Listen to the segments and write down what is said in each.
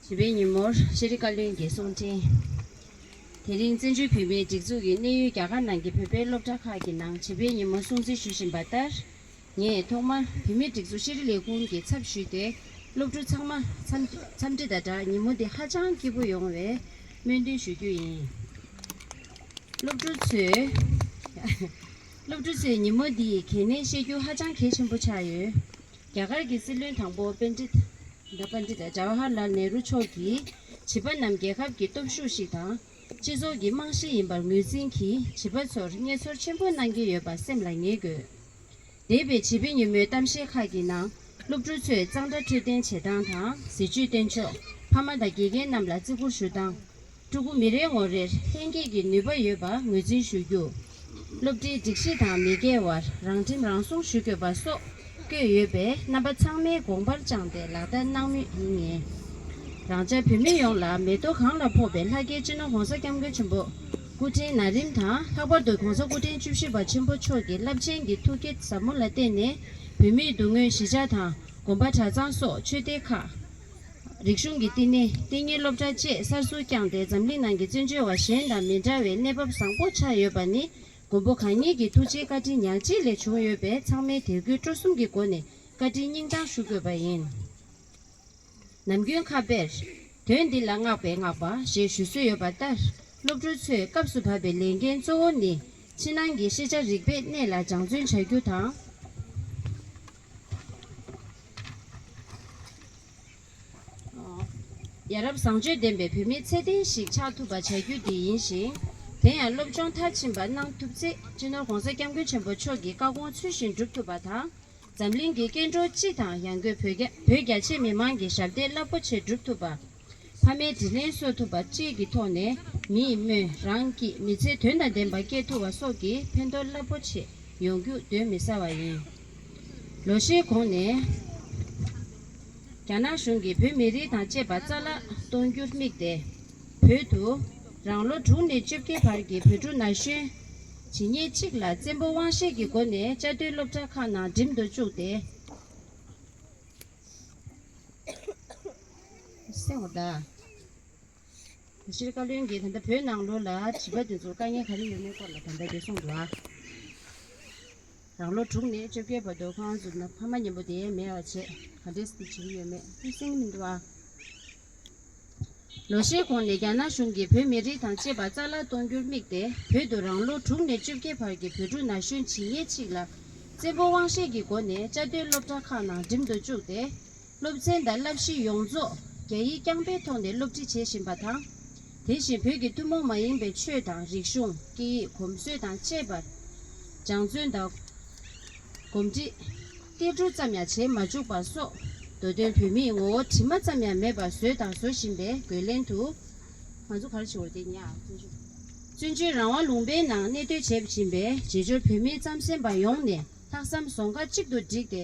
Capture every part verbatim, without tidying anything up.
བྱིས་པའི་ཉིན་མོར་ཤེས་རིག་བཀའ་བློན་གྱི་གསུང་འཕྲིན། དེ་རིང་བཙན་བྱོལ་བོད་མིའི་སྒྲིག་འཛུགས་ཀྱི་གནས་ཡུལ་རྒྱ་གར་ནང་གི་བོད་པའི་སློབ་གྲྭ་ཁག་གི་ནང་བྱིས་པའི་ཉིན་མོ་སྲུང་བརྩི་ཞུ་བཞིན་པ་ལྟར། ངས་ཐོག་མར་བོད་མིའི་སྒྲིག་འཛུགས་ཤེས་རིག་ལས་ཁུངས་ཀྱི་ཚབ་ཞུས་ཏེ། སློབ་ཕྲུག་ཚང་མ་འཚམས་འཚམས་འདྲི་དང་སྦྲགས་ཉིན་མོ་འདི་ཧ་ཅང་སྐྱིད་པོ་ཡོང་བའི་སྨོན་འདུན་ཞུ་རྒྱུ་ཡིན། སློབ་ཕྲུག་ཚོས། སློབ་ཕྲུག་ཚོས་ཉིན་མོ་འདི་གལ་གནད་བཤད་རྒྱུ་ཧ་ཅང་གལ་ཆེན་པོ་ཆགས་ཡོད། རྒྱ་གར་གྱི་སྲིད་བློན་དང་པོ་པཎྜི་ཏ་པཎྜི་ཏ་ཇ་ཝ་ཧར་ལཱལ་ནེ་རུ་མཆོག་གིས་བྱིས་པ་རྣམས་རྒྱལ་ཁབ་ཀྱི་སྟོབས་ཤུགས་ཤིག་དང་། སྤྱི་ཚོགས་ཀྱི་རྨང་གཞི་ཡིན་པར་ངོས་འཛིན་གྱིས་བྱིས་པ་ཚོར་མངོན་ཚོར་ཆེན་པོ་གནང་གི་ཡོད་པ་སེམས་ལ་ངེས་དགོས། འདས་པའི་བྱིས་པའི་ཉིན་མོའི་གཏམ་བཤད་ཁག་གི་ནང་། སློབ་ཕྲུག་ཚོས་གཙང་སྦྲ་འཕྲོད་བསྟེན་བྱེད་སྟངས་དང་། ཟས་བཅུད་སྟོན་ཕྱོགས། ཕ་མ་དང་དགེ་རྒན་རྣམས་ལ་བརྩི་བཀུར་ཞུ་སྟངས། ཕྲུ་གུ་མི་རེ་ངོ་རེར་ལྷན་སྐྱེས་ཀྱི་ནུས་པ་ཡོད་པ་ངོས་འཛིན་ཞུ་རྒྱུ། སློབ་གྲྭའི་སྒྲིག་གཞི་དང་མི་སྒེར་བར་རང་ཁྲིམས་རང་སྲུང་ཞུ་དགོས་པ་སོགས་བཀོད་ཡོད་པས། རྣམ་པ་ཚང་མའི་དགོངས་པར་བཅངས་ཏེ་ལག་བསྟར་གནང་མུས་ཡིན། ངེས། རང་ཅག་བོད་མི་ཡོངས་ལ་མེ་ཏོག་གང་ལ་ཕོག་པའི་ལྷ་སྐལ་སྤྱི་ནོར་༸གོང་ས་༸སྐྱབས་མགོན་ཆེན་པོ་སྐུ་ཕྲེང་ན་རིམ་དང་། ལྷག་པར་དུ་༸གོང་ས་སྐུ་ཕྲེང་བཅུ་བཞི་པ་ཆེན་པོ་མཆོག་གི་རླབས་ཆེན་གྱི་ཐུགས་བསྐྱེད་ཟབ་མོ་ལ་བརྟེན་ནས། བོད་མིའི་སྡུག་བསྔལ་གཞིས་ཆགས་དང་། དགོན་པ་གྲྭ་ཚང་སོགས་ཆོས་སྡེ་ཁག་རིག་གཞུང་གི་བསྟི་གནས། བསྟི་གཉེར་སློབ་གྲྭ་བཅས་གསར་འཛུགས་བསྐྱངས་ཏེ། འཛམ་གླིང་ནང་གི་བཙན་བྱོལ་བ་གཞན་དང་མི་འདྲ་བའི་གནས་བབ་བཟང་པོ་ཆགས་ཡོད་པ་ནི། མགོན་པོ་གང་ཉིད་ཀྱི་ཐུགས་རྗེའི་བཀའ་དྲིན་ཉག་གཅིག་ལས་བྱུང་ཡོད་པས། ཚང་མས་དད་གུས་སྤྲོ་གསུམ་གྱི་སྒོ་ནས་བཀའ་དྲིན་སྙིང་བཏང་ཞུ་དགོས་པ་ཡིན། ནམ་རྒྱུན་ཁ་དཔེར། དོན་འདི་ལ་བསྔགས་པས་བསྔགས་པ་ཞེས་ཞུ་སྲོལ་ཡོད་པ་ལྟར། སློབ་ཕྲུག་ཚོས་སྐབས་སུ་བབས་པའི་ལས་འགན་གཙོ་བོ་ནི། ཕྱི་ནང་གི་ཤེས་བྱ་རིག་པའི་གནས་ལ་སྦྱང་བརྩོན་བྱ་རྒྱུ་དང་། ཡ་རབས་བཟང་སྤྱོད་ལྡན་པའི་བོད་མི་ཚད་ལྡན་ཞིག་ཆགས་ཐུབ་པ་བྱ་རྒྱུ་དེ་ཡིན་ཞིང་། དེ་ཡང་སློབ་སྦྱོང་མཐར་ཕྱིན་པ་གནང་ཐུབ་ཚེ། སྤྱི་ནོར་༸གོང་ས་༸སྐྱབས་མགོན་ཆེན་པོ་མཆོག་གི་བཀའ་དགོངས་ཚུལ་བཞིན་སྒྲུབ་ཐུབ་པ་དང་། འཛམ་གླིང་གི་སྐྱེ་འགྲོ་སྤྱི་དང་། ཡང་སྒོས་བོད་རྒྱ་བོད་རྒྱ་ཆེ་མི་མང་གི་ཞབས་འདེགས་རླབས་པོ་ཆེ་སྒྲུབ་ཐུབ་པ། ཕ་མའི་དྲིན་ལན་གསོ་ཐུབ་པ་བཅས་ཀྱི་ཐོག་ནས། མིས་སྨོན། རང་སྐྱིད། མི་ཚེ་དོན་དང་ལྡན་པ་སྐྱེལ་ཐུབ་པ་སོགས་ཀྱི་ཕན་ཐོགས་རླབས་པོ་ཆེ་ཡོང་རྒྱུ་གདོན་མི་ཟ་བ་ཡིན། ལོ་ཤས་གོང་ནས། རྒྱ་ནག་གཞུང་གིས་བོད་མི་རིགས་དང་བཅས་པ་རྩ་བརླག་གཏོང་རྒྱུར་དམིགས་ཏེ། བོད་དུ་རང་ལོ་དྲུག་ནས་བཅོ་བརྒྱད་བར་གྱི་བོད་ཕྲུག་ན་གཞོན་ཇི་སྙེད་ཅིག་ལ་བཙན་པོ་དབང་ཤེད་ཀྱི་སྒོ་ནས་བཅའ་སྡོད་སློབ་གྲྭ་ཁག་ནང་འགྲིམ་དུ་བཅུག་སྟེ། སེང་བ་ད། ཤེས་རིག་བཀའ་བློན་གྱིས་ད་ལྟ་བོད་ནང་ལོགས་ལ་བྱིས་པ་དེ་ཚོར་དཀའ་ངལ་ག་རེ་ཡོད་མེད་སྐོར་ལ་ད་ལྟ་འདི་གསུངས་འདུག་ཨ། རང་ལོ་དྲུག་ནས་བཅོ་བརྒྱད་བར་དུ་ཁོ་རང་ཚོ་ཕ་མ་མཉམ་པོ་དེ་མེད་པ་བྱས། ག་འདྲས་སེ་བྱེད་ཀྱི་ཡོད་མེད་ཤེས་ཀྱི་མི་འདུག་ཨ། ལོ་ཤས་གོང་ནས་རྒྱ་ནག་གཞུང་གིས་བོད་མི་རིགས་དང་བཅས་པ་རྩ་བརླག་གཏོང་རྒྱུར་དམིགས་ཏེ། བོད་དུ་རང་ལོ་དྲུག་ནས་བཅོ་བརྒྱད་བར་གྱི་བོད་ཕྲུག་ན་གཞོན་ཇི་སྙེད་ཅིག་ལ་བཙན་པོ་དབང་ཤེད་ཀྱི་སྒོ་ནས་བཅའ་སྡོད་སློབ་གྲྭ་ཁག་ནང་འགྲིམ་དུ་བཅུག་སྟེ། སློབ་ཚན་དང་བསླབ་གཞི་ཡོངས་རྫོགས་རྒྱ་ཡིག་རྐྱང་པའི་ཐོག་ནས་སློབ་ཁྲིད་བྱེད་བཞིན་པ་དང་། དེ་བཞིན་བོད་ཀྱི་ཐུན་མོང་མ་ཡིན་པའི་ཆོས་དང་རིག་གཞུང་། སྐད་ཡིག། གོམས་སྲོལ་དང་བཅས་པར་སྦྱང་བརྩོན་དང་། གོམས་འདྲིས། ཏིལ་འབྲུ་ཙམ་ཡང་བྱེད་མ་བཅུག་པ་སོགས། མདོ་དོན་བོད་མིའི་ངོ་བོ་དྲི་མ་ཙམ་ཡང་མེད་པར་བཟོས་དང་བཟོ་བཞིན་པའི་རྒོལ་ལན་དུ། ང་ཚོ་ག་རེ་བྱེད་དགོས་རེད་དེ་ཉག་བཙན་བྱོལ་བོད་མིའི་རང་དབང་ལུང་པའི་ནང་གནས་སྡོད་བྱེད་བཞིན་པའི་རྗེས་འབྱོར་བོད་མི་རྩམ་ཟན་པ་ཡོངས་ནས་ལྷག་བསམ་རྫོང་ཁ་གཅིག་ཏུ་བསྒྲིལ་ཏེ།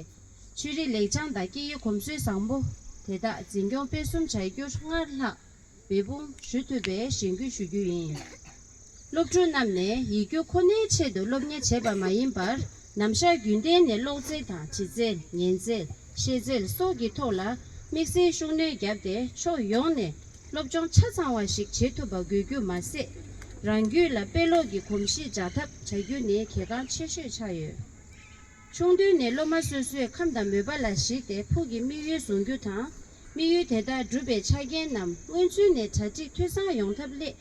ཆོས་རིག་ལེགས་བྱང་དང་སྐད་ཡིག་གོམས་སྲོལ་བཟང་པོ་དེ་དག་འཛིན་སྐྱོང་སྤེལ་གསུམ་བྱ་རྒྱུར་སྔར་ལྷག་འབད་འབུངས་ཞུ་ཐུབ་པའི་གཞེན་སྐུལ་ཞུ་རྒྱུ་ཡིན། སློབ་ཕྲུག་རྣམས་ནས་ཡིག་རྒྱུགས་ཁོ་ནའི་ཆེད་དུ་སློབ་གཉེར་བྱེད་པ་མ་ཡིན་པར། ནམ་ཞག་རྒྱུན་གཏན་ནས་ཀློག་རྩལ་དང་། འབྲི་རྩལ། ཉན་རྩལ། ཤེས་རྩལ་སོགས་ཀྱི་ཐོག་ལ་དམིགས་བསལ་ཤུགས་སྣོན་བརྒྱབ་སྟེ། ཕྱོགས་ཡོངས་ནས་སློབ་སྦྱོང་ཆ་ཚང་བ་ཞིག་བྱེད་ཐུབ་པ་དགོས་རྒྱུ་མ་ཟད། རང་རྒྱུད་ལ་དཔེ་ཀློག་གི་གོམས་གཤིས་འཇགས་ཐབས་བྱ་རྒྱུ་ནི་གལ་འགངས་ཆེ་ཤོས་ཆགས་ཡོད། ཆུང་དུས་ནས་སློབ་མ་སོ་སོས་ཁམས་དང་མོས་པ་ལ་གཞིགས་ཏེ་ཕུགས་ཀྱི་དམིགས་ཡུལ་བཟུང་རྒྱུ་དང་། དམིགས་ཡུལ་དེ་དག་འགྲུབ་པའི་ཆ་རྐྱེན་རྣམས་སྔོན་ཚུད་ནས་གྲ་སྒྲིག་འཐུས་ཚང་ཡོང་ཐབས་སླད།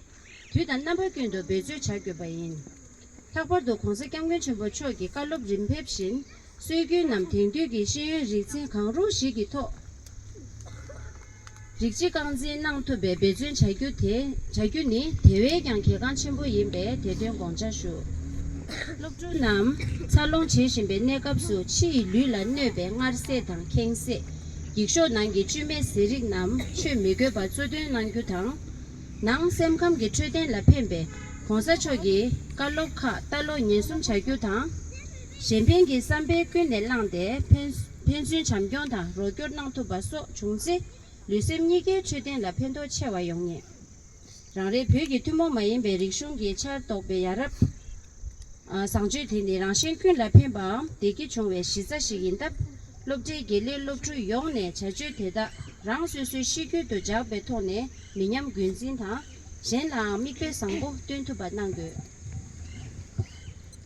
དུས་དང་རྣམ་པ་ཀུན་ཏུ་འབད་བརྩོན་བྱ་དགོས་པ་ཡིན། ལྷག་པར་དུ་༸གོང་ས་༸སྐྱབས་མགོན་ཆེན་པོ་མཆོག་གི་བཀའ་སློབ་རིམ་ཕེབས་བཞིན། སྲོལ་རྒྱུན་ནམ་དེང་དུས་ཀྱི་ཤེས་ཡོན་རིག་ཚན་གང་རུང་ཞིག་གི་ཐོག་རིགས་གཅིག་རྐང་འཛིན་གནང་ཐུབ་པའི་འབད་བརྩོན་བྱ་རྒྱུ་དེ། བྱ་རྒྱུ་ནི་དེ་བས་ཀྱང་གལ་འགངས་ཆེན་པོ་ཡིན་པས། དེ་དོན་དགོངས་འཇགས་ཞུ། སློབ་ཕྲུག་རྣམས་འཚར་ལོངས་བྱེད་བཞིན་པའི་གནས་སྐབས་སུ། ཕྱི་ཡི་ལུས་ལ་གནོད་པའི་མངར་ཟས་དང་ཁེངས་ཟས། འགྱིག་ཤོག་ནང་གི་བཅུད་མེད་ཟས་རིགས་རྣམས་མཆོད་མི་དགོས་པར་གཙོ་འདོན་གནང་རྒྱུ་དང་། ནང་སེམས་ཁམས་ཀྱི་འཕྲོད་བསྟེན་ལ་ཕན་པའི་༸གོང་ས་མཆོག་གི་བཀའ་སློབ་ཁག་ལྟ་ཀློག་ཉན་གསུམ་བྱ་རྒྱུ་དང་། གཞན་ཕན་གྱི་བསམ་པས་ཀུན་ནས་བསླངས་ཏེ། ཕན་ཕན་ཚུན་བྱམས་སྐྱོང་དང་རོགས་སྐྱོར་གནང་ཐུབ་པ་སོགས་བྱུང་ཚེ། ལུས་སེམས་གཉིས་ཀའི་འཕྲོད་བསྟེན་ལ་ཕན་ཐོགས་ཆེ་བ་ཡོང་ངེས། རང་རེའི་བོད་ཀྱི་ཐུན་མོང་མ་ཡིན་པའི་རིག་གཞུང་གི་ཆར་གཏོགས་པའི་ཡ་རབས། ཨ། བཟང་སྤྱོད་དེ་ནི་རང་གཞན་ཀུན་ལ་ཕན་པའམ་བདེ་སྐྱིད་འབྱུང་བའི་གཞི་རྩ་ཞིག་ཡིན་སྟབས། སློབ་གྲྭའི་དགེ་ལས་སློབ་ཕྲུག་ཡོངས་ནས་བྱ་སྤྱོད་དེ་དག་རང་སོ་སོའི་གཤིས་རྒྱུད་དུ་འཇགས་པའི་ཐོག་ནས་མི་ཉམས་རྒྱུན་འཛིན་དང་། གཞན་ལའང་མིག་དཔེ་བཟང་པོ་སྟོན་ཐུབ་པ་གནང་དགོས།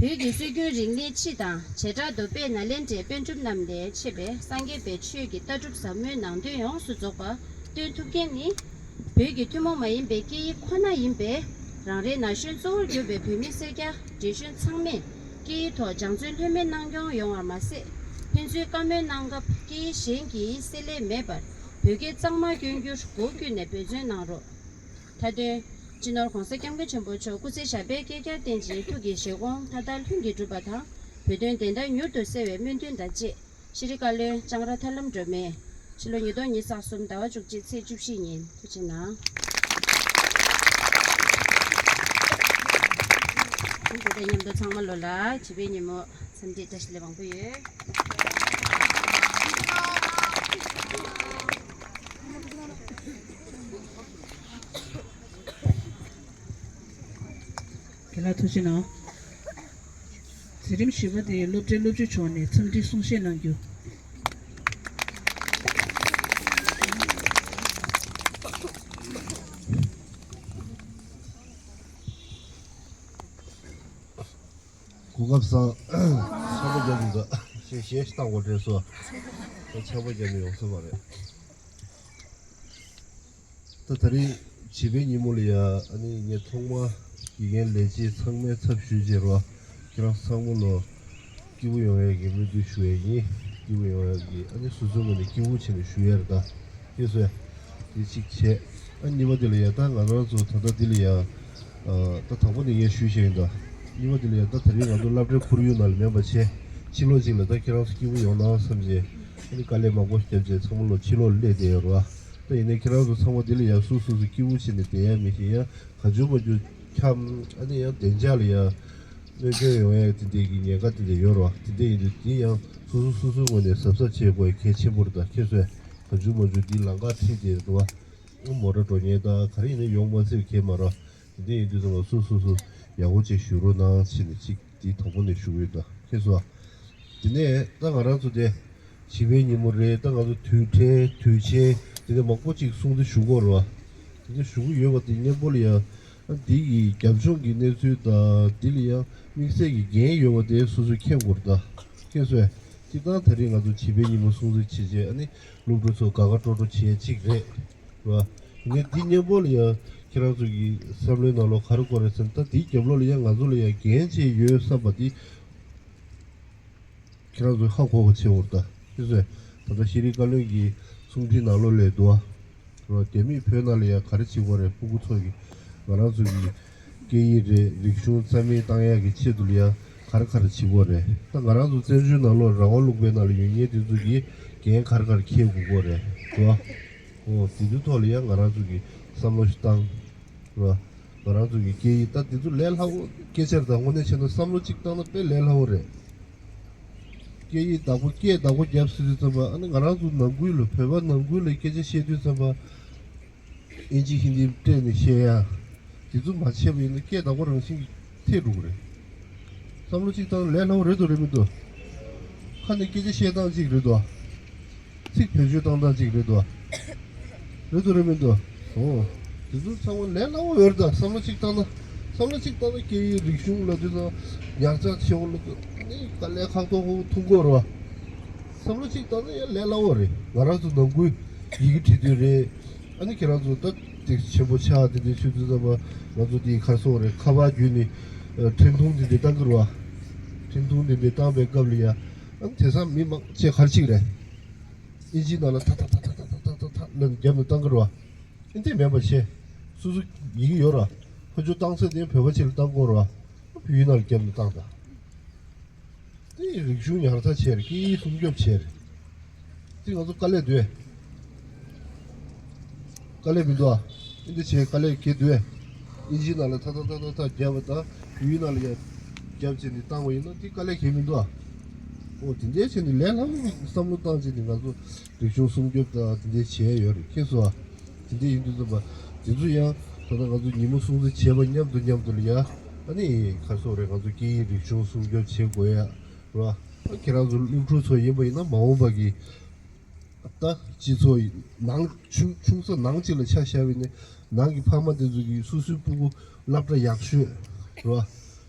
བོད་ཀྱི་སྲོལ་རྒྱུན་རིག་གནས་སྤྱི་དང་བྱེ་བྲག་ཏུ་དཔལ་ནཱ་ལེནྡྲའི་པཎ་གྲུབ་རྣམས་ལས་མཆེད་པའི་སངས་རྒྱས་པའི་ཆོས་ཀྱི་ལྟ་གྲུབ་ཟབ་མོའི་ནང་དོན་ཡོངས་སུ་རྫོགས་པ་སྟོན་ཐུབ་མཁན་ནི། བོད་ཀྱི་ཐུན་མོང་མ་ཡིན་པའི་སྐད་ཡིག་ཁོ་ན་ཡིན་པས། རང་རེའི་ན་གཞོན་གཙོ་བོར་གྱུར་པའི་བོད་མི་སེར་སྐྱ་འབྲེལ་གཞོན་ཚང་མས་སྐད་ཡིག་ཐོག་སྦྱང་བརྩོན་ལྷོད་མེད་གནང་སྐྱོང་ཡོང་བར་མ་ཟད། ཕན་ཚུན་བཀའ་མོལ་གནང་སྐབས་སྐད་ཡིག་གཞན་གྱིས་བསྲེ་ལྷད་མེད་པར་བོད་སྐད་གཙང་མ་སྐྱོན་རྒྱུར་སྒོ་ཀུན་ནས་འབད་བརྩོན་གནང་རོགས། མཐའ་དོན། སྤྱི་ནོར་༸གོང་ས་༸སྐྱབས་མགོན་ཆེན་པོ་མཆོག་སྐུ་ཚེ་ཞབས་པད་བསྐལ་བརྒྱར་བརྟན་ཅིང་ཐུགས་ཀྱི་བཞེད་དགོངས་མཐའ་དག་ལྷུན་གྱིས་གྲུབ་པ་དང་། བོད་དོན་བདེན་མཐའ་མྱུར་དུ་གསལ་བའི་སྨོན་འདུན་དང་བཅས། ཤེས་རིག་བཀའ་བློན་ལྕང་ར་ཐར་ལམ་སྒྲོལ་མས་ཕྱི་ལོ་ཉིས་སྟོང་ཉི་ཤུ་རྩ་གསུམ་ཟླ་བ་བཅུ་གཅིག་ཚེས་བཅུ་བཞི་ཉིན་ཐུགས་རྗེ་གནང་། དེ་དང་མཉམ་དུ་ཚང་མ་ལོ་ལ་བྱིས་པའི་ཉིན་མོ་འཚམས་འདྲི་བཀྲ་ཤིས་བདེ་ལེགས་མང་པོ་ཡོད། རྒན་ལགས་ཐུགས་རྗེ་གནང་། མཛད་རིམ་བཞི་པ་དེ་སློབ་གྲྭའི་སློབ་སྤྱི་མཆོག་ནས་འཚམས་འདྲི་གསུང་བཤད་གནང་རྒྱུ། གོ་སྐབས་བཟང་། ཆར་པ་བརྒྱབ་འདུག་ཞེས་གཞས་ཤིག་བཏང་དགོས་རེད་སོ། ཆར་པ་བརྒྱབ་ནས་ཡོང་ས་མ་རེད། ད་ད་རིང་བྱིས་པའི་ཉིན་མོ་ལ་ཡ། ཨ་ནི་ངས་ཐོག་མར་དགེ་རྒན་ལས་བྱེད་ཚང་མའི་ཚབ་ཞུས་བྱས་རོ། ཁྱེད་རང་ཚང་མ་ལོ་སྐྱིད་པོ་ཡོང་ཡས་ཀྱི་སྨོན་འདུན་ཞུ་ཡས་ཡིན། སྐྱིད་པོ་ཡོང་ཡས་ཀྱི། ཨ་ནི་སོ་སོའི་ངོས་ནས་སྐྱིད་པོ་བྱས་ནས་བཞུགས་ཡས་རེད་ད། ཁྱེད་ཚོས་དེ་གཅིག་བྱས། ཨ། གཉིས་པ་དེ་ལ་ཡ། ད་ང་རང་ཚོ་ད་ལྟ་འདི་ལ་ཡ། ཨ། ད་དང་པོ་ནས་ངས་ཞུས་བཞག་ཡིན་ད། གཉིས་པ་དེ་ལ་ཡ། ད་ད་རིང་ང་ཚོ་སློབ་གྲྭའི་ཁོར་ཡུག་ནང་ལ་མེད་པ་བྱས། ཕྱི་ལོགས་ཅིག་ལ་ད་ཁྱེད་རང་ཚོ་སྐྱིད་པོ་ཡོང་ན་བསམ་བྱས། ཨ་ནི་དཀའ་ལས་མང་པོ་བརྒྱབ་བྱས་ཚང་མ་ལོ་ཕྱི་ལོགས་ལ་སླེབས་བསྡད་ཡོད་རེད་བ། ད་ཡིན་ནའི་ཁྱེད་རང་ཚོ་ཚང་མ་འདི་ལ་ཡ་སོ་སོ་སོ་སྐྱིད་པོ་བྱས་ནས་བསྡད་ཡ་མི་ཤེས་ཡ། གང་བྱུང་མང་བྱུང་འཁྱམ། ཨ་ནི་ཡང་བདེ་འཇགས་ལ་ཡ་གནོད་སྐྱོན་ཡོང་ཡ་དེ་འདྲས་ཀྱི་ཉེན་ཁ་དེ་འདྲས་ཡོད་རེད་བ། དེ་འདྲས་ཡིན་དུས་དེ་ཡང་སོ་སོ་སོ་སོའི་ངོས་ནས་གཟབ་གཟབ་བྱེད་དགོས་ཡ་གལ་ཆེན་པོ་རེད་ད། ཁྱེད་ཚོས་གང་བྱུང་མང་བྱུང་འདི་ལམ་ཁ་ཁྲིད་བསྡད་རེད་བ། མོ་ཊ་འགྲོ་མཁན་དང་ག་རེ་ཡིན་ན་ཡོང་མ་སྲིད་གལ་མ་རེད། དེ་འདྲ་ཡིན་དུས་ཙམ་པ་སོ་སོ་སོ་ཡག་པོ་ཅིག་བཞུགས་རོགས་གནང་བྱས་ནས་ཅིག་དེ་དང་པོ་ནས་ཞུ་གི་ཡོད་ད། ཁྱེད་ཚོ། དེ་ནས་ད་ང་རང་ཚོ་དེ་བྱིས་པའི་ཉིན་མོ་རེད། ད་ང་ཚོ་དུས་དྲན་དུས་ཆེན་དེ་འདྲ་མང་པོ་ཅིག་སྲུང་བརྩི་ཞུ་གི་ཡོད་རེད་བ། དེ་འདྲ་ཞུ་གི་ཡོད་པ་དེ་སྙན་པོ་ལ་ཡ། འདི་གི་རྒྱབ་ལྗོངས་ཀྱི་གནས་ཚུལ་དང་འདི་ལ་ཡ་དམིགས་བསལ་གྱི་འགན་ཡོད་པ་དེ་སོ་སོས་མཁྱེན་དགོས་རེད་ད། ཁྱེད་ཚོས། སྤྱིར་བཏང་དེ་རིང་ང་ཚོ་བྱིས་པའི་ཉིན་མོ་སྲུང་བརྩི་བྱེད་ཆེད། ཨ་ནི་སློབ་ཕྲུག་ཚོ་དགའ་དགའ་སྤྲོ་སྤྲོ་བྱེད་ཡ་གཅིག་རེད། རེད་བ། ངས་འདི་སྙན་པོ་ལ་ཡ་ཁྱེད་རང་ཚོ་གི་བསམ་བློའི་ནང་ལོགས་ག་རེ་དགོས་རེད་ཟེར་ན། ད་འདིའི་རྒྱབ་ལོགས་ལ་ཡ་ང་ཚོ་ལ་ཡ་འགན་ཅིག་ཡོད་བསམ་པ་འདི་ཁྱེད་རང་ཚོས་ཧ་གོ་ག་བྱེད་འོར་ད། ཁྱེད་ཚོས་ད་ལྟ་ཤེས་རིག་བཀའ་བློན་གྱི་གསུང་འཕྲིན་ནང་ལོགས་ལ་འདུག་བ། རེད་བ། རྒྱ་མིས་བོད་ནང་ལ་ཡ་ག་རེ་བྱེད་དགོས་རེད། སྤུ་གུ་ཚོ་གི་ང་རང་ཚོ་གི་སྐད་ཡིག་རེད། རིག་གཞུང་རྩ་མེད་བཏང་ཡག་གི་ཆེད་དུ་ལ་ཡ་ག་རེ་ག་རེ་བྱེད་དགོས་རེད། ད་ང་རང་ཚོ་བཙན་བྱོལ་ནང་ལོགས་རང་དབང་ལུང་པའི་ནང་ལ་ཡོད་མཁན་དེ་ཚོ་གིས་འགན་ག་རེ་ག་རེ་འཁྱེར་དགོས་ཀྱི་ཡོད་རེད། རེད་བ། འོ། དེ་ཚོའི་ཐོག་ལ་ཡ་ང་རང་ཚོ་གིས་བསམ་བློ་ཞིག་བཏང་། རེད་བ། ང་རང་ཚོ་གི་སྐད་ཡིག་ད་དེ་ཚོ་ལས་སླ་བོ་སྐད་ཆ་རེད། ད་དངོས་གནས་བྱས་ན་བསམ་བློ་གཅིག་བཏང་ན་དཔེ་ལས་སླ་བོ་རེད། སྐད་ཡིག་བདག་པོ། སྐད་བདག་པོ་རྒྱབ་ཟེར་དུས་ཙམ་པ། ཨ་ནི་ང་རང་ཚོ་ནང་ཁུལ་ལ། བོད་པ་ནང་ཁུལ་ལ་སྐད་ཆ་བཤད་དུས་ཙམ་པ། ཨིན་ཇི་ཧིན་དི་སྤྲད་ནས་བཤད་ཡ། དེ་ཚོ་མ་བྱས་པ་ཡིན་ན་སྐད་བདག་པོ་རང་བཞིན་གྱིས་ཐེ་འགྲོ་གི་རེད། བསམ་བློ་གཅིག་བཏང་ན་ལས་སླ་བོ་རེད་འདུག་རེད་མི་འདུག་ཁ་ནས་སྐད་ཆ་བཤད་སྟངས་གཅིག་རེད་འདུག་ཚིག་བེད་སྤྱོད་བཏང་སྟངས་གཅིག་རེད་འདུག་རེད་འདུག་རེད་མི་འདུག་འོ། དེ་ཚོ་ཚང་མ་ལས་སླ་བོ་ཡོད་རེད་ད། བསམ་བློ་གཅིག་བཏང་ན། བསམ་བློ་གཅིག་བཏང་ན་སྐད་ཡིག་རིག་གཞུང་ལབ་དུས་ཙང་ཉར་ཚགས་བྱེད་འོ་ལ་ནི་དཀའ་ལས་ཁག་པོ་ཐུག་གི་རེད་བ། བསམ་བློ་གཅིག་བཏང་ན་ཡང་ལས་སླ་བོ་རེད། ང་རང་ཚོ་ནང་ཁུལ་ཡི་གེ་བྲིས་དུས་རེད། ཨ་ནི་ཁྱེད་རང་ཚོ་ད་དེ་ཆེན་པོ་ཆགས་དེ་འདྲའི་ཆུ་ཚོད་ཙམ་པ་ང་ཚོ་དེ་ག་རེ་ཟེར་དགོས་རེད། ཁ་པར་བརྒྱུད་ནས་ཨ་འཕྲིན་ཐུང་དེ་འདྲ་བཏང་གི་རེད་བ། འཕྲིན་ཐུང་དེ་འདྲ་བཏང་པའི་སྐབས་ལ་ཡ། ཨ་ནི་དེང་སང་མི་མང་ཆེ་ག་རེ་བྱེད་ཀྱི་རེད། ཨིན་ཇིའི་ནང་ལ་ཐ་ཐ་ཐ་ཐ་ལབ་ནས་རྒྱབ་ནས་བཏང་གི་རེད་བ། ཨ་ནི་དེ་མེད་པ་བྱས། སོ་སོ་ཡི་གེ་ཡོད་ར། ཕར་ཕྱོགས་བཏང་ས་དེ་བོད་པ་ཅིག་ལ་བཏང་དགོས་ར། བོད་ཡིག་ནང་ལ་རྒྱབ་ནས་བཏང་དང་། དེ་ཡི་རིག་གཞུང་ཉར་ཚགས་བྱས་རེད། སྐད་ཡིག་སྲུང་སྐྱོབ་བྱས་རེད། དེ་ང་ཚོ་དཀའ་ལས་འདུག་གས། དཀའ་ལས་མི་འདུག་ཨ། ཨ་ནི་དེ་བྱས་དཀའ་ལས་འགེལ་འདུག་གས། ཨིན་ཇིའི་ནང་ལ་ཐ་ཐ་ཐ་ཐ་ཐ་རྒྱབ་པ་དང་བོད་ཡིག་ནང་ལ་ཡ་རྒྱབ་བྱས་ནས་བཏང་བ་ཡིན་ན་དེ་དཀའ་ལས་འགེལ་མི་འདུག་ཨ། འོ། དེ་འདྲའི་བྱས་ནས་ལས་སླ་པོ་བསམ་བློ་བཏང་བྱས་ནས་ང་ཚོ་རིག་གཞུང་སྲུང་སྐྱོབ་དང་དེ་འདྲའི་བྱས་ཡོད་རེད། མཁྱེན་སོང་ཨ། དེ་འདྲ་ཡིན་དུས་ཙམ་པ་དེ་ཚོ་ཡང་ ད་ལྟ་ང་ཚོ་ཉིན་མོ་སྲུང་བརྩི་བྱེད་པ་མཉམ་དུ་མཉམ་དུ་ལ་ཡ། ཨ་ནི་ག་རེ་ཟེར་དགོས་རེད། ང་ཚོ་སྐད་ཡིག་རིག་གཞུང་སྲུང་སྐྱོབ་བྱེད་དགོས་ཡ་རེད་བ། ཁྱེད་རང་ཚོ་སློབ་ཕྲུག་ཚོ་ཡིན་པ་ཡིན་ན་མ་འོངས་པ་གི་ད་སྤྱི་ཚོགས་ནང་ཆུང་ཆུང་ས་ནང་གཅིག་ལ་ཆ་བཞག་པ་ཡིན་ན་ནང་གི་ཕ་མ་དེ་ཚོ་གིས་སོ་སོའི་སྤུ་གུ་སློབ་གྲྭ་ཡག་ཤོས་རེད་བ།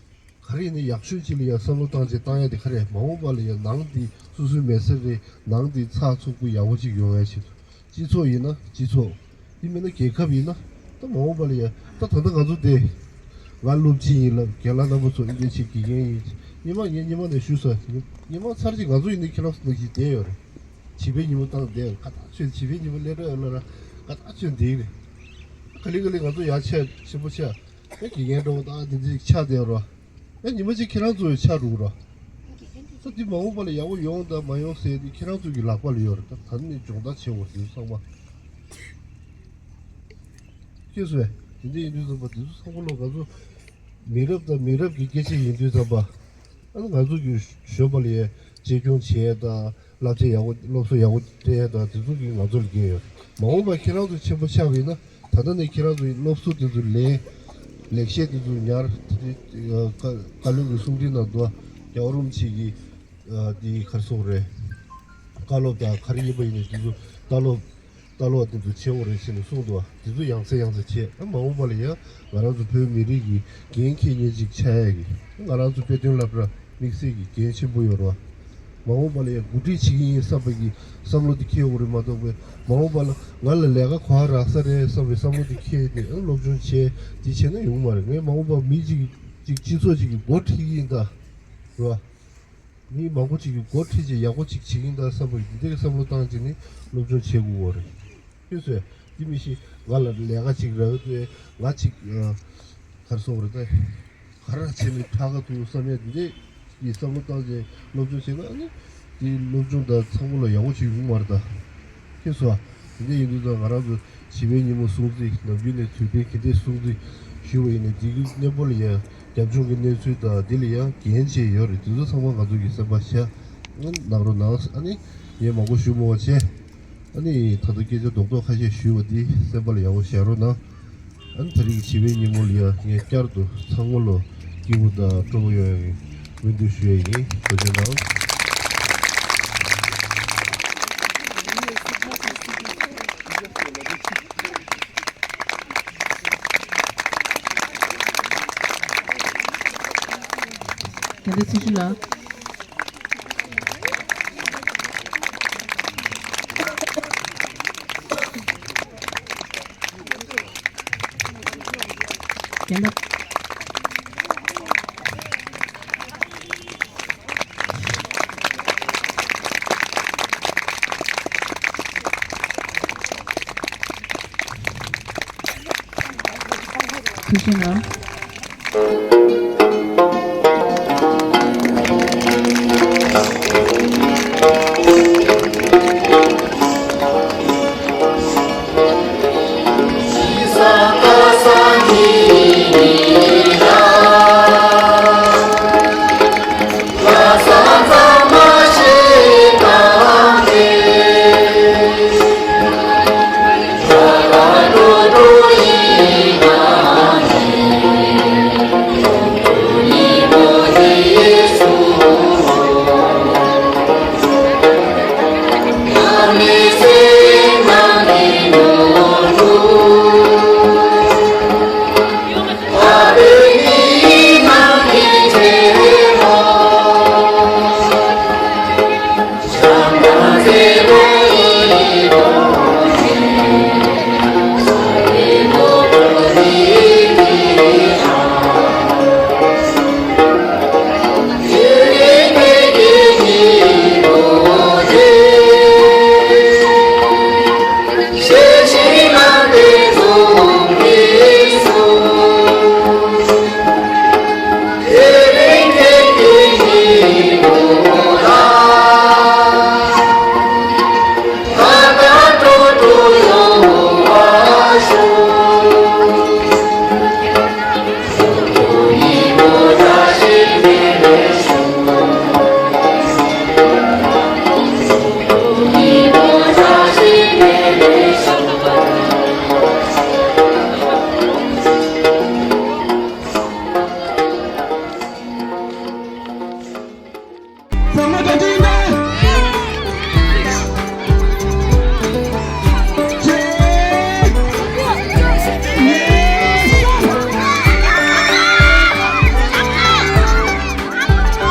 ག་རེ་ཡིན་ན་ཡག་ཤོས་ཅིག་ལ་ཡང་བསམ་བློ་བཏང་བྱས་བཏང་ཡ་དེ་ག་རེ། མ་འོངས་པ་ལ་ཡང་ནང་དེ་སོ་སོའི་མི་ཚེ་རེད། ནང་དེ་ཚགས་ཚུད་པོ་ཡག་པོ་ཅིག་ཡོང་ཡ་ཆེད་དུ། སྤྱི་ཚོགས་ཡིན་ན་སྤྱི་ཚོགས། དེ་མིན་ན་རྒྱལ་ཁབ་ཡིན་ན། ད་མ་འོངས་པ་ལ་ཡ། ད་ད་ལྟ་ང་ཚོ་དེ། ང་སློབ་སྤྱི་ཡིན་ལབ། རྒན་ལགས་རྣམ་པ་ཚོ་འདི་འདྲ་ཅིག་དགེ་རྒན་ཡིན། སྔོན་མ་ངས་སྔོན་མ་ནས་ཞུས་སོང་། སྔོན་མ་ཚར་གཅིག་ང་ཚོ་ཡིན་ན་ཁྱེད་རང་ཚོ་ནང་བཞིན་བསྡད་ཡོད་རེད། བྱིས་པའི་ཉིན་མོ་བཏང་བསྡད་ཡོད་རེད། ཁ་ཐག་ཆོད། བྱིས་པའི་ཉིན་མོ་སླེབས་འགྲོ་ཡོད་ལ་ར། ཁ་ཐག་ཆོད་འདི་རེད། ག་ལེ་ག་ལེ་ང་ཚོ་ཡར་ཆེ་ཆེན་པོ་ཆེ། ཨེ་དགེ་རྒན་འདྲ་བོ་དང་དེ་འདྲ་ཆགས་བསྡད་ཡོད་རེད། ཨེ་ཉི་མ་གཅིག་ཁྱེད་རང་ཚོ་ཡང་ཆགས་འགྲོ་གི་རེད། ས་འདི་མ་འོངས་པ་ལ་ཡག་པོ་ཡོང་དང་མ་ཡོང་ཟེར་དེ་ཁྱེད་རང་ཚོ་གི་ལག་པ་ལ་ཡོད་རེད། ད་ད་ནི་སྦྱོང་བརྡར་བྱེད་དགོས་དུས་ཚང་མ། ཤེས་སོང་། དེ་འདྲ་ཡིན་དུས་ཙམ་པ་དེ་ཚོ་ཚང་མ་ལོ་ང་ཚོ་མི་རབས་དང་མི་རབས་ཀྱི་སྐད་ཆ་ཡིན་དུས་ཙམ་པ། ཨ་ནི་ང་ཚོ་གི་གཞོན་པ་ལ་ཡ་གཅེས་སྐྱོང་བྱེད་ཡ་དང་བསླབ་བྱ་ཡག་པོ་སློབ་གསོ་ཡག་པོ་སྤྲད་ཡ་དང་དེ་ཚོ་གི་ང་ཚོ་ལ་འགན་ཡོད། མ་འོངས་པ་ཁྱེད་རང་ཚོ་ཆེན་པོ་ཆགས་པ་ཡིན་ན་ད་ལྟ་ནས་ཁྱེད་རང་ཚོ་ཡི་སློབ་གསོ་དེ་ཚོ་ལེན། ལེགས་བཤད་དེ་ཚོ་ཉར། དེ་དེ་བཀའ་བློན་གྱི་གསུང་འཕྲིན་ནང་དུ་རྒྱལ་བ་རིན་པོ་ཆེ་གི་དེ་ག་རེ་ཟེར་དགོས་རེད། བཀའ་སློབ་དང་ག་རེ་ཡིན་པ་ཡིན་ན་དེ་ཚོ་ལྟ་ཀློག་ལྟ་ཀློག་དེ་ཚོ་བྱེད་དགོས་རེད་ཟེར་ནས་གསུངས་འདུག་བ། དེ་ཚོ་ཡང་སེ་ཡང་སེ་བྱས། ཨ་མ་འོངས་པ་ལ་ཡང་ང་རང་ཚོ་བོད་མི་རིགས་ཀྱི་འགན་འཁྱེར་མཁན་ཅིག་ཆགས་ཡ་གི། ང་རང་ཚོ་དཔེ་སྟོན་སློབ་གྲྭ་དམིགས་བསལ་གྱི་འགན་ཆེན་པོ་ཡོད་རེད་བ། མ་འོངས་པ་ལ་ཡང་འགོ་ཁྲིད་བྱེད་ཀྱི་ཡིན་བསམ་པ་གི་བསམ་བློ་དེ་འཁྱེར་དགོས་རེད་མ་གཏོགས་པའི། མ་འོངས་པ་ལ་ང་ལ་ལས་ཀ་ག་པར་རག་ས་རེད་བསམ་པའི་བསམ་བློ་དེ་འཁྱེར་ཏེ་ཨ་སློབ་སྦྱོང་བྱས་དེ་བྱས་ན་ཡོང་མ་རེད། ངས་མ་འོངས་པ་མི་གཅིག་གཅིག་སྤྱི་ཚོགས་གཅིག་གི་འགོ་ཁྲིད་ཀྱི་ཡིན་ད། རེད་བ། མི་མང་པོ་ཅིག་གི་འགོ་ཁྲིད་ཅིག་ཡག་པོ་ཅིག་བྱེད་ཀྱི་ཡིན་ད་བསམ་པ་འདི་འདྲའི་བསམ་བློ་བཏང་བྱས་ནས་སློབ་སྦྱོང་བྱེད་དགོས་པ་རེད། ཁྱོད་ཚོས་འདི་མི་ཤེས། ང་ལ་ལས་ཀ་ཅིག་རག་དུས་ང་ཅིག་ག་རེ་ཟེར་དགོས་རེད་ད། ག་རེ་བྱས་ནས་ཕྲག་དཀར་འདུག་བསམ་ཡས་འདི་འདྲའི་བསམ་བློ་བཏང་བྱས་སློབ་སྦྱོང་བྱས་ན་ཨ་ནི་འདི་སློབ་སྦྱོང་དང་ཚང་མ་ལ་ཡག་པོ་ཅིག་ཡོང་མ་རེད་ད། ཁྱེད་ཚོ། དེ་འདྲ་ཡིན་དུས་ད་ང་རང་ཚོ་བྱིས་པའི་ཉིན་མོ་སྲུང་བརྩི། ནམ་རྒྱུན་ནས་དུས་དཔེ་གལ་ཏེ་སྲུང་བརྩི་ཞུས་པ་ཡིན་ན་འདི་གི་གནས་བབ་ལ་ཡང་རྒྱབ་ལྗོངས་ཀྱི་གནས་ཚུལ་དང་འདི་ལ་ཡང་འགན་བྱས་ཡོད་རེད། དེ་ཚོ་ཚང་མ་ང་ཚོ་གི་སེམས་པ་བཞག་གནང་རོགས་གནང་། ཨ་ནི་ངས་མང་པོ་ཞུ་མི་དགོས་བྱས། ཨ་ནི་ད་ལྟ་སྐད་ཆ་རྡོག་རྡོག་ཁ་ཤས་ཞུས་པ་འདི་སེམས་པ་ལ་ཡག་པོ་བཞག་རོགས་གནང་། ཨ་ནི་དེ་རིང་བྱིས་པའི་ཉིན་མོ་ལ་ཡང་ངས་བསྐྱར་དུ་ཚང་མ་ལ་སྐྱིད་པོ་དང་སྤྲོ་པོ་ཡོང་ཡག་གི་སྨོན་འདུན་ཞུ་ཡག་ཡིན། ཐུགས་རྗེ་གནང་། དེ་འདྲ་ཚེ་ཤུལ་ལ། རྒན་ལགས། ཐུགས་རྗེ་གནང་།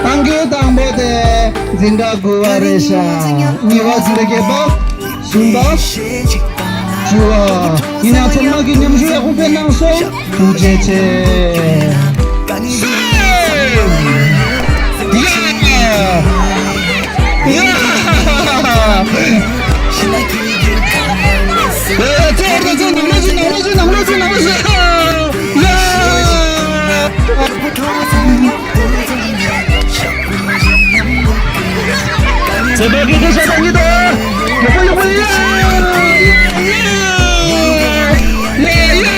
ཨང་ཀི་དང་པོ་དེ་འཛིན་གྲྭ་དགུ་པ་རེད་ཤག་གཉིས་པ་འཛིན་གྲྭ་བརྒྱད་པ། གསུམ་པ། བཅུ་པ། ཡིན་ནའང་ཚང་མ་གིས་མཉམ་ཞུགས་ཡག་པོ་སྤེལ་གནང་སོང་། ཐུགས་རྗེ་ཆེ། ཡ། ཡ། ཡ། ཚེ་ཨར་ཚེ་ནང་ལོགས་ཚེ་ནང་ལོགས་ཚེ་ནང་ལོགས་ཚེ་ནང་ལོགས་ཚེ། ཡ། ཚེ་འཕེལ་གྱིས་སྐད་ཆ་བཏང་གི་འདུག་ཡག་པོ་ཡག་པོ། ཡ། ཡ། ཡ།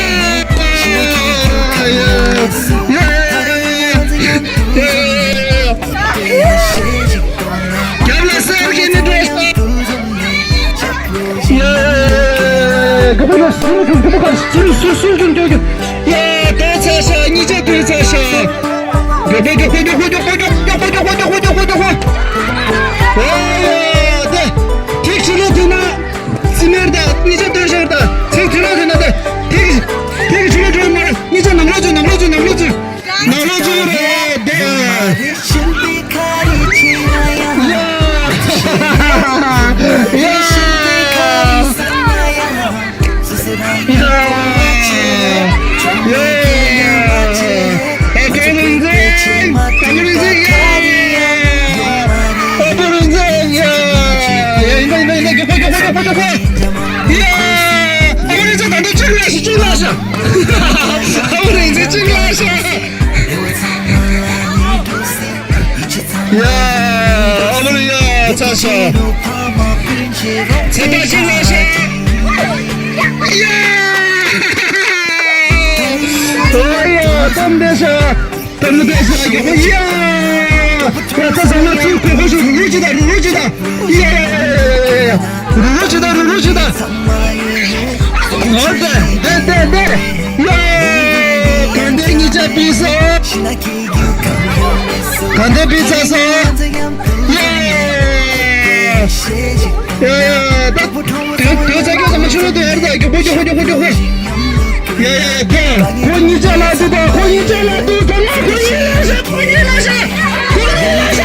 རྒྱབ་ལ་གསེར་གྱི་ནི་འགྲོ། ཡ། རྒད་པོ་ཡ། སུ་རུ་རྒད་པོ་ག་སུ་རུ་སུ་སུ་རྒྱུ་འདོད་རྒྱུ། ཡ། དེ་ཚ་ཤ་གཉིས་ཆ་དེ་ཚ་ཤ། རྒད་པོ་རྒད་པོ་རྒད་པོ་རྒད་པོ་རྒད་པོ་རྒད་པོ་རྒད་པོ་རྒད་པོ། ཨོ་ཡ། དེ་ཐིག་ཕྱི་ལོགས་དེ་ན་སི་མེར་ད་གཉིས་ཆ་དོན་ཤར་ད་ཚིག་ཕྱི་ལོགས་དེ་ན་དེ་ཐིག་ཐིག་ཕྱི་ལོགས་དེ་ན་གཉིས་ཆ་ནང་ལོགས་ཚུད་ནང་ལོགས་ཚུད་ནང་ལོགས་ཚུད། ནང་ལོགས་ཚུད་རེད་དེ། ཡ། ཡ། ཡ། ཨ་ལོ་ཡ། ཚ་ཤ། ཚ་ད་ཤི་ལ་ཤ། ཡ། ཨོ་ཡ། གཏམ་བདེ་ཤ། གཏམ་བདེ་ཤ། ཡ། ཡ། ཚ་ཚ་ན་ཚུར་ཁོ་ཁོ་ཤུ་རུ་རུ་ཅི་ད་རུ་རུ་ཅི་ད། ཡ་ཡ་ཡ། རུ་རུ་ཅི་ད་རུ་རུ་ཅི་ད། ཨོ་དེ་དེ་དེ་དེ། ཡ། ག་འདྲ་གཉིས་ཆ་པི་སོ། ག་འདྲ་པི་ཚ་སོ། ཡ། ཡ་ཡ་ད། དེ་དེ་ཚ་གྱོ་ཚ་མ་ཆུ་རུ་དེ་ཨར་ད་གྱོ་པོ་གྱོ་ཧོ་གྱོ་ཧོ་གྱོ་ཧོ། ཡ་ཡ་ཡ་ད། ཁོ་གཉིས་ཆ་ལ་དུ་ད་ཁོ་གཉིས་ཆ་ལ་དུ་ད་ན་ཁོ་གཉིས་ལ་ཤ་ཁོ་གཉིས་ལ་ཤ་ཁོ་གཉིས་ལ་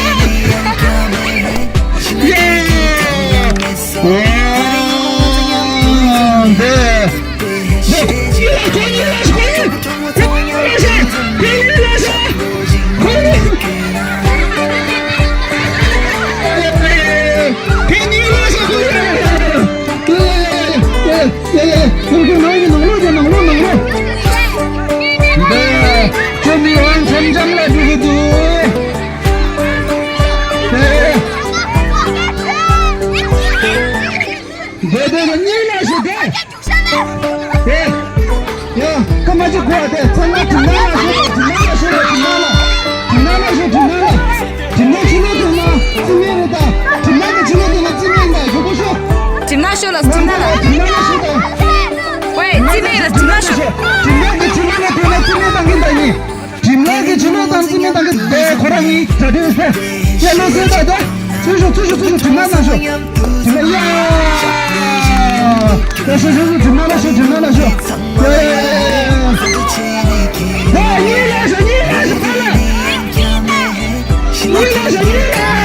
ཤ། ཡ། ཨོ། འདི། འདི། ཁོ་གཉིས་ལ་ཤ་ཁོ་གཉིས། འདི་འདི་གཉིས་ལ་ཤོད་དེ། དེ། ཡ། ཀ་མ་ཅི་གོ་དེ་ཚང་མ་དྲི་མ་ལ་ཤོད་དེ་དྲི་མ་ལ་ཤོད་དེ་དྲི་མ་ལ། དྲི་མ་ལ་ཤོད་དྲི་མ་ལ། དྲི་མ་ཕྱི་ལོགས་དེ་ན་རྩིས་མེད་རེད་ད། དྲི་མ་གི་ཕྱི་ལོགས་དེ་ན་རྩིས་མེད་ད་ཞོག་པོ་ཤོད། དྲི་མ་ཤོད་ལ་དྲི་མ་ལ། དྲི་མ་ལ་ཤོད་ད། ཝེ་རྩིས་མེད་ལ་དྲི་མ་ཤོད། དྲི་མ་གི་ཕྱི་ལོགས་ལ་དེ་ན་རྩིས་མེད་ད་གིན་ད་ཡིན། དྲི་མ་གི་ཕྱི་ལོགས་དང་རྩིས་མེད་དང་གི་དེ་ཁོ་རང་གཉིས་གྲ་སྒྲིག་ཟེར། ཡ་ལོ་ཟེར་ད་ད། ཚུར་ཤོག་ཚུར་ཤོག་ཚུར་ཤོག་དྲི་མ་བཏང་ཤོག་དྲི་མ་ཡ། ཡ་ཤོག་ཤོག་ཤོག་དྲི་མ་ལ་ཤོག་དྲི་མ་ལ་ཤོག་ཡ་ཡ་ཡ་ཡ། ཡ་གཉིས་ལ་ཤོག་གཉིས་ལ་ཤོག་ཕ་ལ། གཉིས་ལ་ཤོག་གཉིས་ལ་ཤོག་ཡ། གཉིས་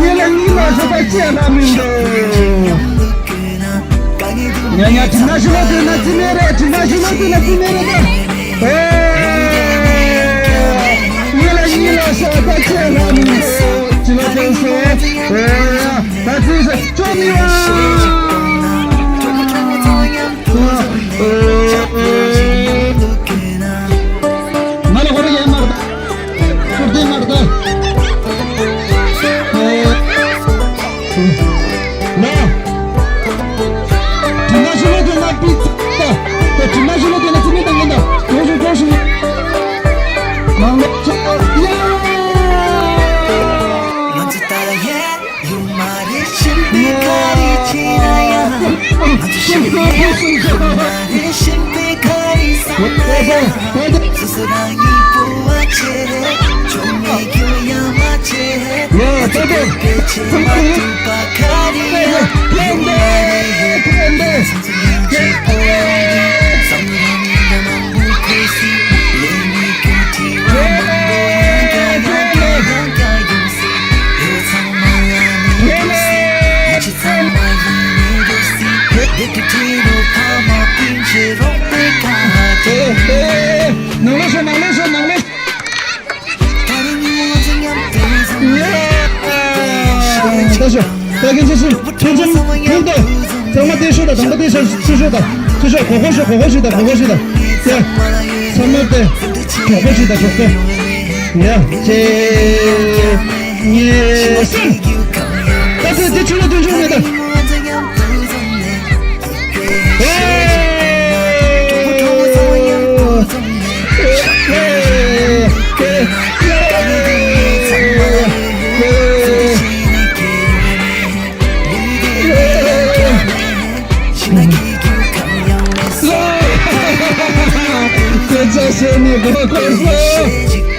ལ་གཉིས་ལ་ཤོག་པ་ཅེ་ལ་མི་འདུག་ཉ་ཉ་དྲི་མ་ཤི་ལོ་དེ་ན་རྩིས་མེད་རེད། དྲི་མ་ཤི་ལོ་དེ་ན་རྩིས་མེད་རེད་ད། ཨེ། ཉི་ལ་ཉི་ལ་ཤ་ད་ཆེ་ལ་མི་ཤི་ལོ་དེ་སོ། ཨེ། ད་རྩིས་ཤ་ཅོ་མི་བ། ང་ལ་ཧོ་ར་ཡན་མར་ད། ཁུར་དེ་མར་ད། ཨེ། ལ། དྲི་མ་ཤི་ལོ་དེ་ན་པི་ཙི་ད། དྲི་མ་ཤི་ལོ་དེ་ན་ཙི་མི་ད་ངན་ད། གོང་ཞིག་གོང་ཞིག་མང་ལོ་ཆོག་ཡ། ད་ཤོ། ད་གིན་ཅི་ཞིག་ཐེན་ཅིན་ཐུག་ཏེ། ཚང་མ་དེ་ཤོ་དང་དང་པོ་དེ་ཤོ་ཚུར་ཤོ་དང་ཚུར་ཤོ་གོ་གོ་ཤོ་གོ་གོ་ཤོ་དང་གོ་གོ་ཤོ་དང་། ཡ། ཚང་མ་དེ་གོ་གོ་ཤོ་དང་ཤོ་ཏེ། ཡ། ཅེ། ཉེ་སམ། ད་དེ་དེ་ཆུ་ལ་དོན་ཆུ་མེད་ད།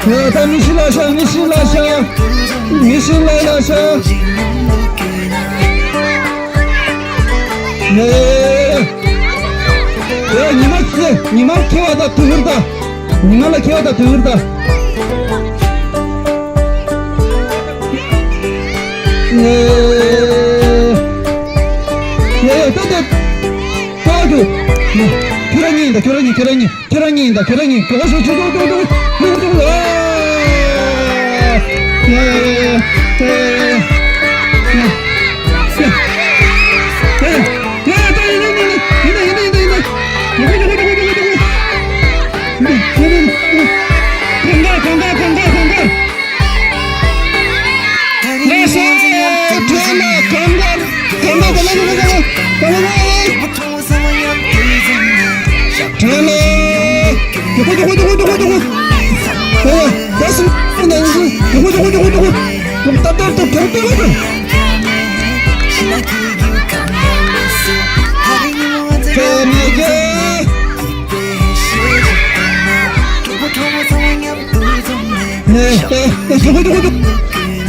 ད་མི་ཤི་ལ་ཤ་མི་ཤི་ལ་ཤ་མི་ཤི་ལ་ལ་ཤ། ཡ་ཉི་མ་ཚེ་ཉི་མ་ཁེ་བ་ད་དུ་ཧུར་ད། ཉི་མ་ལ་ཁེ་བ་ད་དུ་ཧུར་ད། ཡ་ཡ་ད་ད་ད་ཁྱོད་རང་ཉིད་ད་ཁྱོད་རང་ཉིད་ཁྱོད་རང་ཉིད། ཁྱེད་རང་གཉིས་ཡིན་ད། ཁྱེད་རང་གཉིས་གོ་ཤོག་ཅུ་ཅུ་ཅུ་ཅུ་ཅུ་ཅུ། ཡ་ཡ་ཡ་ཡ། ཡ་ཡ་ཡ་ཡ། ཡ་ཡ་ཡ་ཡ་ཡ། ཡིན་ད་ཡིན་ད་ཡིན་ད་ཡིན་ད། ཡོ་གོ་ཡོ་གོ་ཡོ་གོ་ཡོ་གོ་ཡོ་གོ།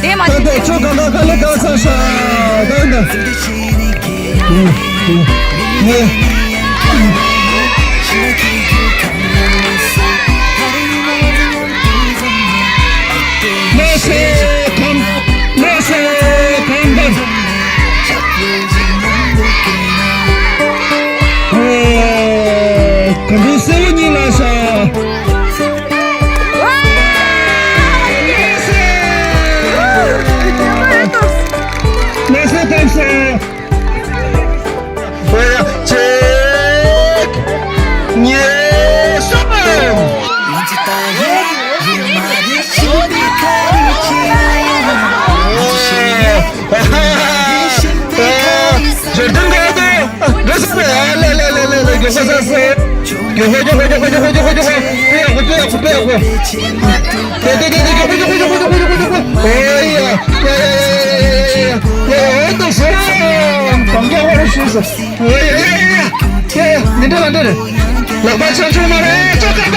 དེ་མ་ད་ད་ཁྱོད་ག་ག་ག་ལེ་ག་ས་ས་ད་ད། ལེ་སེ་ཁམ་ལེ་སེ་ཁམ་པ། ཨོ། ག་འདི་སེ་བོ་གཉིས་ལ་ས། འདི་འདྲ་ལ་འདྲ་རེད། ལག་པ་ཆང་ཆུང་མ་རེད་ཅོ་ཀ་པ།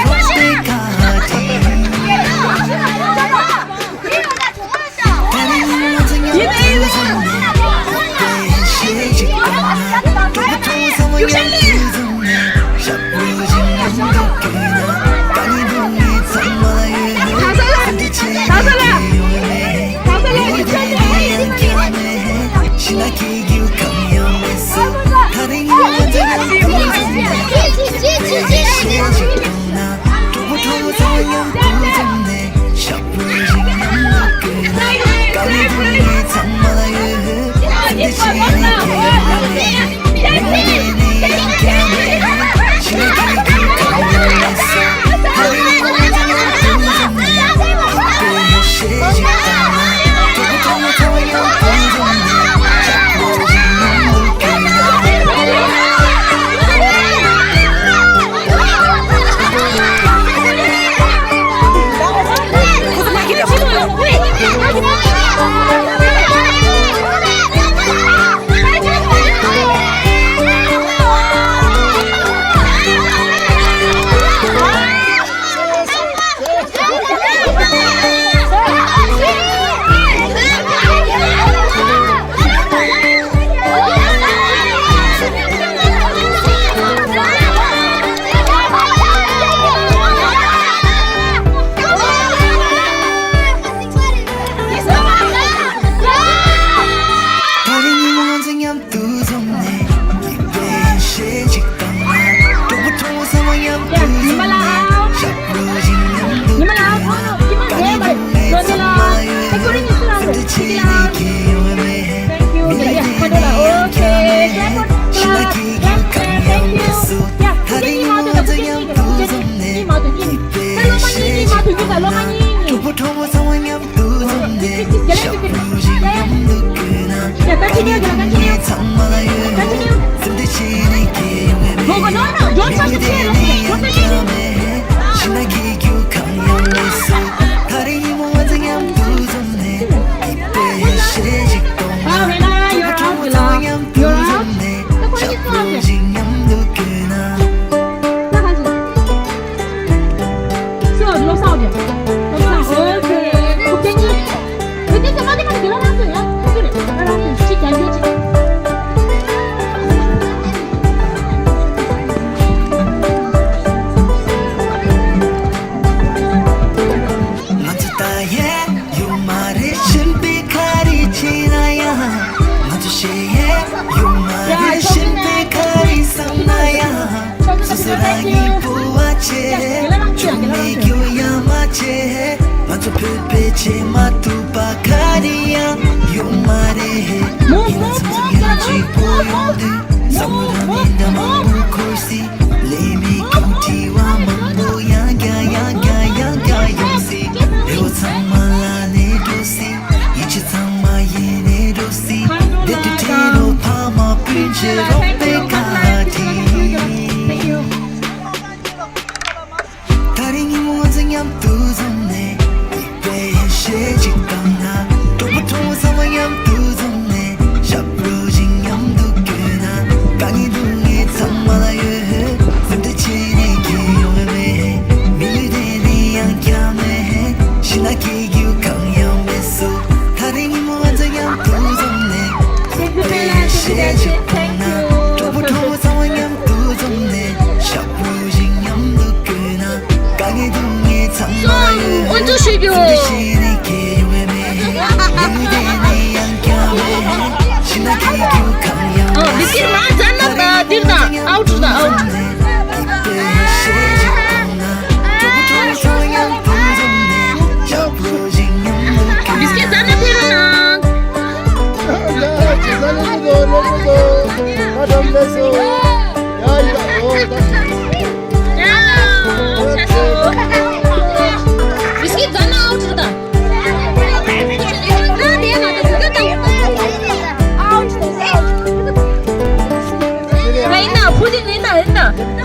དབུ་འཛུགས་ཞུ་རྒྱུ། ཨོ། བིསི་ཀིཊ་མར་འཛར་ན་འདིར་དང་ཨའུཊ་དང་ཨའུཊ། བིསི་ཀིཊ་འཛར་ན་ཕེབས་རོགས་གནང་།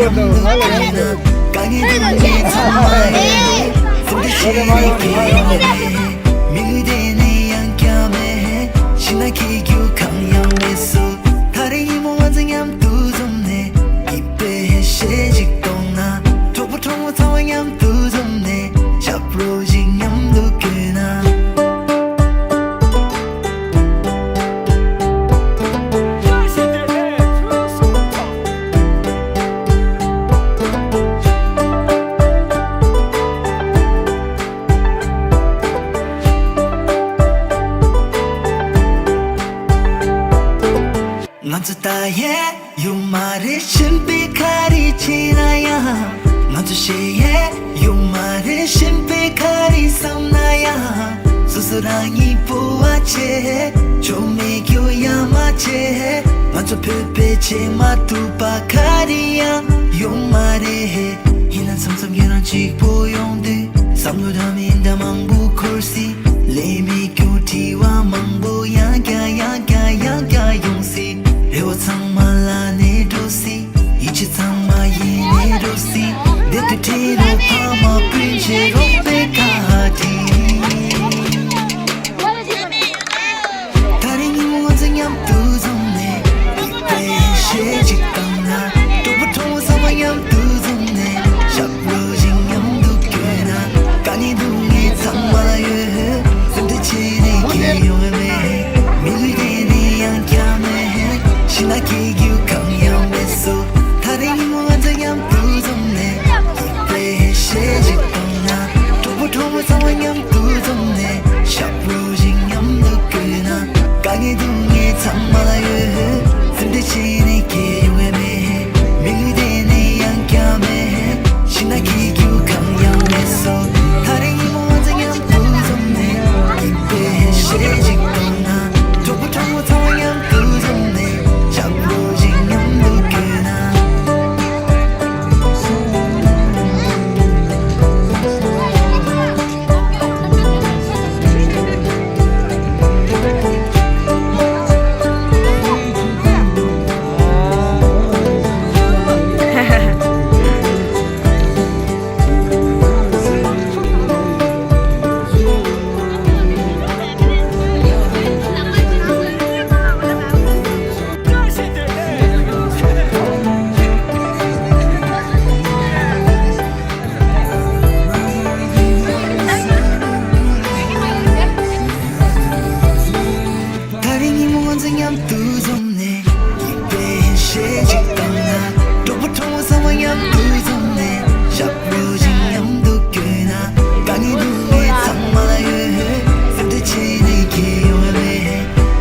དཀའ་ངལ་སྡུག་བསྔལ་ཚང་མ་ཡོད། སེམས་འདི་ཤེས་ནས་སྐྱེ་ཡོང་བའི་མི་ལུས་དེ་ནི་ཡང་བསྐྱར་མེད། ཤི་ན་སྐྱེ་རྒྱུ་གང་ཡང་མེད་སོ། ད་རེས་ཉིན་མོ་ང་ཚོ་མཉམ་དུ་འཛོམས་ནས་སྐྱིད་པའི་ཞལ་ཅིག་གཏོང་ན། གྲོགས་པོ་གྲོགས་མོ་ཚང་མ་མཉམ་དུ་འཛོམས་ནས་ཞབས་བྲོ་ཞིག་མཉམ་དུ་དགོད་ན། ང་ཚོ་ད་ཡས་ཡོད་མ་རེད། གཞན་པའི་ག་རེ་བྱས་ན་ཡང་། ང་ཚོ་ཞེ་ཡས་ཡོད་མ་རེད། གཞན་པའི་ག་རེ་བསམ་ན་ཡང་། སོ་སོ་རང་ཉིད་སྤོབས་པ་བྱེད། ཆོ་མེད་རྒྱུ་ཡ་མ་བྱེད། ང་ཚོ་བོད་པའི་བྱེད་མ་ཐུབ་པ་ག་རེ་ཡང་ཡོད་མ་རེད། ཡིན་ན་མཚམས་མཚམས་ཁྱེད་རང་གཅིག་པོ་ཡོང་དུས། བསམ་བློ་འདྲ་མི་འདྲ་མང་པོ་འཁོར་སྲིད། ལས་མེད་རྒྱུ་དྲི་བ་མང་པོ་ཡང་བསྐྱར་ཡང་བསྐྱར་ཡང་བསྐྱར་ཡོང་སྲིད། རེ་བ་ཚང་མ་བརླག་ནས་འགྲོ་སྲིད། ཡིད་ཆེས་ཚང་མ་ཡལ་ནས་འགྲོ་སྲིད། བདེ་སྡུག་ཁྲིད་རོགས། ཕ་མ་སྤུན་མཆེད་རོགས་པའི་ཁ་བྲིས། ད་རེས་ཉིན་མོ་ང་ཚོ་མཉམ་དུ་འཛོམས་ནས་སྐྱིད་པའི་ཞལ་ཅིག་བཏང་ན། གྲོགས་པོ་གྲོགས་མོ་ཚང་མ་མཉམ་དུ་འཛོམས་ནས་ཞབས་བྲོ་ཞིག་མཉམ་དུ་དགོད་ན། དཀའ་ངལ་སྡུག་བསྔལ་ཚང་མ་ལ་ཡོད། སེམས་ཁྲལ་བྱས་ནས་སྐྱེ་ཡོང་བའི་མི་ལུས་དེ་ནི་ཡང་བསྐྱར་མེད། ཤི་ན་སྐྱེ་རྒྱུ་གང་ཡང་མེད་སོ། ད་རེས་ཉིན་མོ་ང་ཚོ་མཉམ་དུ་འཛོམས་ནས་སྐྱིད་པའི་ཞལ་ཅིག་བཏང་ན། གྲོགས་པོ་གྲོགས་མོ་ཚང་མ་མཉམ་དུ་འཛོམས་ནས་ཞབས་བྲོ་ཞིག་མཉམ་དུ་དགོད་ན། དཀའ་ངལ་སྡུག་བསྔལ་ཚང་མ་ལ་ཡོད། སེམས་ཁྲལ་བྱས་ནས་སྐྱེ་ཡོང་བའི་མི་ལུས་དེ་ནི་ཡང་བསྐྱར་མེད། ཤི་ན་སྐྱེ་རྒྱུ་གང་ཡང་མེད་སོ། ད་རེས་ཉིན་མོ་ང་ཚོ་མཉམ་དུ་འཛོམས་ནས་སྐྱིད་པའི་ཞལ་ཅིག་བཏང་ན། གྲོགས་པོ་གྲོགས་མོ་ཚང་མ་མཉམ་དུ་འཛོམས་ནས་ཞབས་བྲོ་ཞིག་མཉམ་དུ་དགོད་ན། ད་རེས་ཉིན་མོ་ང་ཚོ་མཉམ་དུ་འཛོམས་ནས་སྐྱིད་པའི་ཞལ་ཅིག་བཏང་ན། གྲོགས་པོ་གྲོགས་མོ་ཚང་མ་མཉམ་དུ་འཛོམས་ནས་ཞབས་བྲོ་ཞིག་མཉམ་དུ་དགོད་ན། དཀའ་ངལ་སྡུག་བསྔལ་ཚང་མ་ལ་ཡོད། སེམས་ཁྲལ་བྱས་ནས་སྐྱེ་ཡོང་བའི་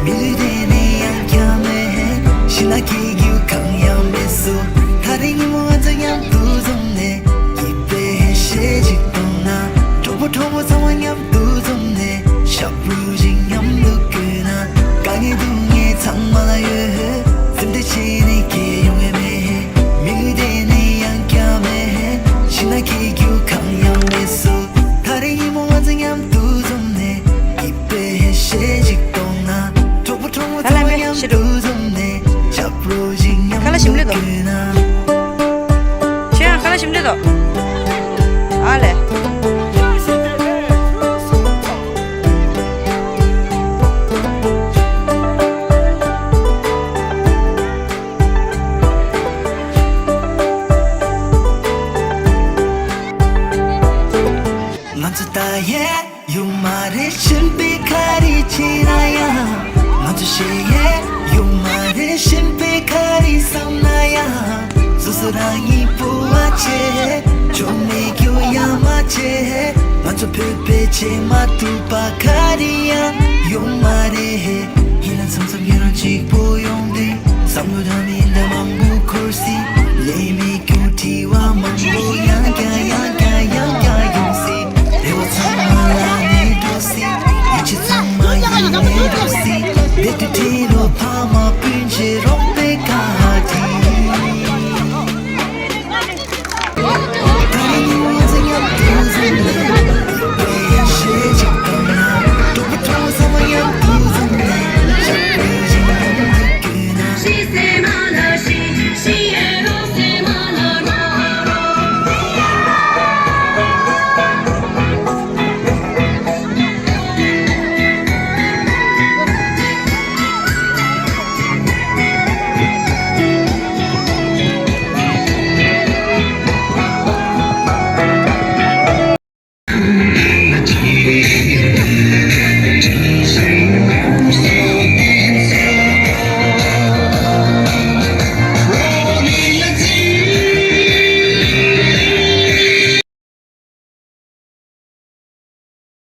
མི་ལུས་དེ་ནི་ཡང་བསྐྱར་མེད། ཤི་ན་སྐྱེ་རྒྱུ་གང་ཡང་མེད་སོ། ད་རེས་ཉིན་མོ་ང་ཚོ་མཉམ་དུ་འཛོམས་ནས་སྐྱིད་པའི་ཞལ་ཅིག་བཏང་ན། གྲོགས་པོ་གྲོགས་མོ་ཚང་མ་མཉམ་དུ་འཛོམས་ནས་ཞབས་བྲོ་ཞིག་མཉམ་དུ་དགོད་ན། དཀའ་ངལ་སྡུག་བསྔལ་ཚང་མ་ལ་ཡོད། སེམས་ཁྲལ་བྱས་ནས་སྐྱེ་ཡོང་བའི་མི་ལུས་དེ་ནི་ཡང་བསྐྱར་མེད། ཤི་ན་སྐྱེ་རྒྱུ་གང་ཡང་མེད་སོ། ད་རེས་ཉིན་མོ་ང་ཚོ་མཉམ་དུ་འཛོམས་ནས་སྐྱིད་པའི་ཞལ་ཅིག་གཏོང་ན། གྲོགས་པོ་གྲོགས་མོ་ཚང་མ་མཉམ་དུ་འཛོམས་ནས་ཞབས་བྲོ་ཞིག་མཉམ་དུ་དགོད་ན། ཁ་ལག་ཞིམ་ལེ་དོ། ཨ་ལེ། ང་ཚོ་ད་ཡས་ཡོད་མ་རེད། གཞན་པའི་ག་རེ་བྱས་ན་ཡང་། ང་ཚོ་ཞེ་ཡས་ཡོད་མ་རེད། གཞན་པའི་ག་རེ་བསམ་ན་ཡང་། སོ་སོ་རང་ཉིད་སྤོབས་པ་བྱེད། ཆོ་མེད་རྒྱུ་ཡ་མ་བྱེད། ང་ཚོ་བོད་པའི་བྱེད་མ་ཐུབ་པ་ག་རེ་ཡང་ཡོད་མ་རེད། ཡིན་ན་མཚམས་མཚམས་ཁྱེད་རང་གཅིག་པོ་ཡོང་དུས། བསམ་བློ་འདྲ་མི་འདྲ་མང་པོ་འཁོར་སྲིད། ལས་མེད་རྒྱུ་དྲི་བ་མང་པོ་ཡང་བསྐྱར་ཡང་བསྐྱར་ཡང་བསྐྱར་ཡོང་སྲིད། རེ་བ་ཚང་མ་བརླག་ནས་འགྲོ་སྲིད། ཡིད་ཆེས་ཚང་མ་ཡལ་ནས་འགྲོ་སྲིད། བདེ་སྡུག་ཁྲིད་རོགས། ཕ་མ་